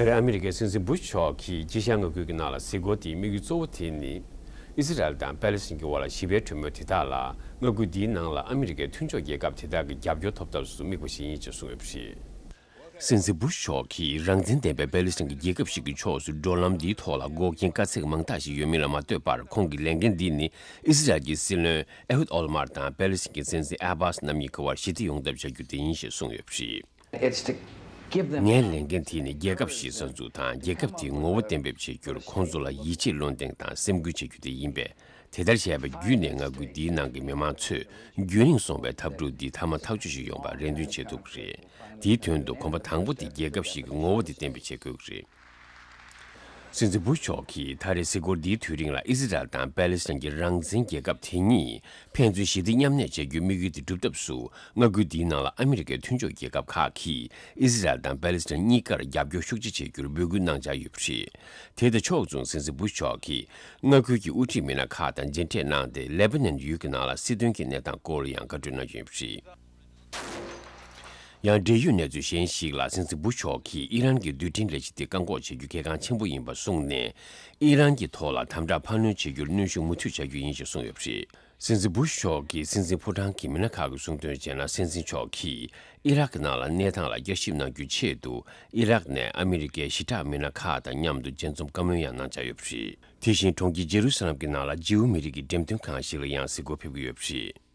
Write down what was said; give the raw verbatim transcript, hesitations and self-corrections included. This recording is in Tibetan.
ད་རེས་ཨ་མི་རི་ཀའི་སྲིད་འཛིན་བུ་ཤ་མཆོག་གིས་དཀྱིལ་ཤར་མངའ་ཁུལ་གྱི་ནང་ལ་གཟིགས་སྐོར་དེའི་དམིགས་ཡུལ་གཙོ་བོ་དེ་ནི། ཨི་སི་རལ་དང་པེ་ལི་སི་ཐན་གྱི་དབར་ལ་ཞི་བའི་གྲོས་མོལ་དེ་དག་ལ་མངའ་ཁུལ་འདིའི་ནང་ལ་ཨ་མི་རི་ཀའི་མཐུན་ཕྱོགས་རྒྱལ་ཁབ་དེ་དག་གི་རྒྱབ་སྐྱོར་ཐོབ་ཐབས་སུ་དམིགས་པ་ཞིག་ཡིན་ཅེས་གསུངས་ཡོད་པ་རེད། སྲིད་འཛིན་བུ་ཤ་མཆོག་གིས་རང་བཙན་ལྡན་པའི་པེ་ལི་སི་ཐན་གྱི་རྒྱལ་ཁབ་ཞིག་གི་ཕྱོགས་སུ་འགྲོ་ལམ་འདིའི་ཐོག་ལ་འགོག་རྐྱེན་དཀའ་ཚེགས་མང་དག་ཞིག་ཡོད་མིན་ལ་མ་ལྟོས་པར། ཁོང་གི་ལས་འགན་འདི་ནི་ཨི་སི་རལ་གྱི་སྲིད་བློན་ཨེ་ཧུད་ཨོལ་མར་དང་པེ་ལི་སི་ཐན་གྱི་སྲིད་འཛིན་ཨ་བྷཱས་རྣམ་གཉིས་ཀྱི་དབར་ཞི་བདེ་ཡོང་ཐབས་བྱ་རྒྱུ་དེ་ཡིན་ཞེས་གསུངས་ཡོད་པ་རེད། It's to give them ངའི་ལས་འགན་དེ་ནི་རྒྱལ་ཁབ་ཞིག་གསར་འཛུགས་དང་། རྒྱལ་ཁབ་དེའི་ངོ་བོ་གཏན་འབེབས་བྱེད་རྒྱུར་ཁོང་ཚོ་ལ་ཡིད་ཆེས་བློ་གདེང་དང་སེམས་ཁུར་བྱེད་རྒྱུ་དེ་ཡིན་པས། དེ་ལྟར་བྱས་པ་བརྒྱུད་ནས་མངའ་ཁུལ་འདིའི་ནང་གི་མི་མང་ཚོས་རྒྱུན་རིང་སོང་བའི་འཐབ་འཁྲུག་འདི་མཐའ་མ་ཐག་གཅོད་ཞིག་ཡོང་བར་རེ་འདུན་བྱེད་ཐུབ་ཀྱི་རེད། དེའི་དོན་དུ་གོམ་པ་དང་པོ་དེ་རྒྱལ་ཁབ་ཞིག་གི་ངོ་བོ་དེ་གཏན་འབེབས་བྱེད་དགོས་ཀྱི་རེད། སྲིད་འཛིན་བུ་ཤ་མཆོག་གིས་ད་རེས་གཟིགས་སྐོར་འདིའི་དུས་རིང་ལ་ཨི་སི་རལ་དང་པེ་ལི་སི་ཐན་གྱི་རང་བཙན་རྒྱལ་ཁབ་དེ་གཉིས་ཕན་ཚུན་ཞི་བདེ་མཉམ་གནས་བྱ་རྒྱུའི་དམིགས་ཡུལ་དེ་འགྲུབ་ཐབས་སུ། མངའ་ཁུལ་འདིའི་ནང་ལ་ཨ་མི་རི་ཀའི་མཐུན་ཕྱོགས་རྒྱལ་ཁབ་ཁག་གིས་ཨི་སི་རལ་དང་པེ་ལི་སི་ཐན་གཉིས་ཀར་རྒྱབ་སྐྱོར་ཤུགས་ཆེ་བྱེད་རྒྱུར་འབོད་སྐུལ་གནང་འཆར་ཡོད་པ་རེད། དེ་དང་ཕྱོགས་མཚུངས། སྲིད་འཛིན་བུ་ཤ་མཆོག་གིས་མངའ་ཁུལ་གྱི་དབུ་ཁྲིད་མི་སྣ་ཁག་དང་མཇལ་འཕྲད་གནང་སྟེ། ལེ་པ་ནན་ཡུལ་གྱི་ནང་ལ་སྲིད་དོན་གྱི་གནས་སྟངས་སྐོར་ལ་ཡང་བཀའ་འཁྲོལ་གནང་ཡོད་པ་རེད། ཡང་འབྲེལ་ཡོད་གནས་ཚུལ་གཞན་ཞིག་ལ། སྲིད་འཛིན་བུ་ཤ་མཆོག་གིས་ཨི་རན་གྱི་རྡུལ་ཕྲན་ལས་གཞི་དེ་བཀག་འགོག་བྱེད་རྒྱུ་གལ་འགངས་ཆེན་པོ་ཡིན་པ་གསུངས་ནས། ཨི་རན་གྱི་ཐོག་ལ་དམ་དྲག་འཕར་སྣོན་བྱེད་རྒྱུར་གནོན་ཤུགས་མུ་མཐུད་བྱ་རྒྱུ་ཡིན་ཞེས་གསུངས་ཡོད་པ་རེད། སྲིད་འཛིན་བུ་ཤ་མཆོག་གིས་སྲིད་འཛིན་ཕོ་བྲང་གི་མི་སྣ་ཁག་གིས་གསུང་དོན་བྱས་ན། སྲིད་འཛིན་མཆོག་གིས་ཨི་རག་གི་ནང་ལ་གནས་སྟངས་ལ་བསྐྱར་ཞིབ་གནང་རྒྱུའི་ཆེད་དུ། ཨི་རག་ནས་ཨ་མི་རི་ཀའི་ཞི་དྲག་མི་སྣ་ཁག་དང་མཉམ་དུ་མཇལ་འཛོམས་བཀའ་མོལ་ཡང་གནང་འཆར་ཡོད་པ་རེད། དེ་བཞིན་གྲོང་ཁྱེར་ཇེ་རུ་ས་ལམ་གྱི་ནང་ལ་ཇིའུ་མི་རིགས་ཀྱི་འགྲེམས་སྟོན་ཁང་ཞིག་ལ་ཡང་གཟིགས་སྐོར་ཕེབས་ཀྱི་ཡོད་པ་རེད།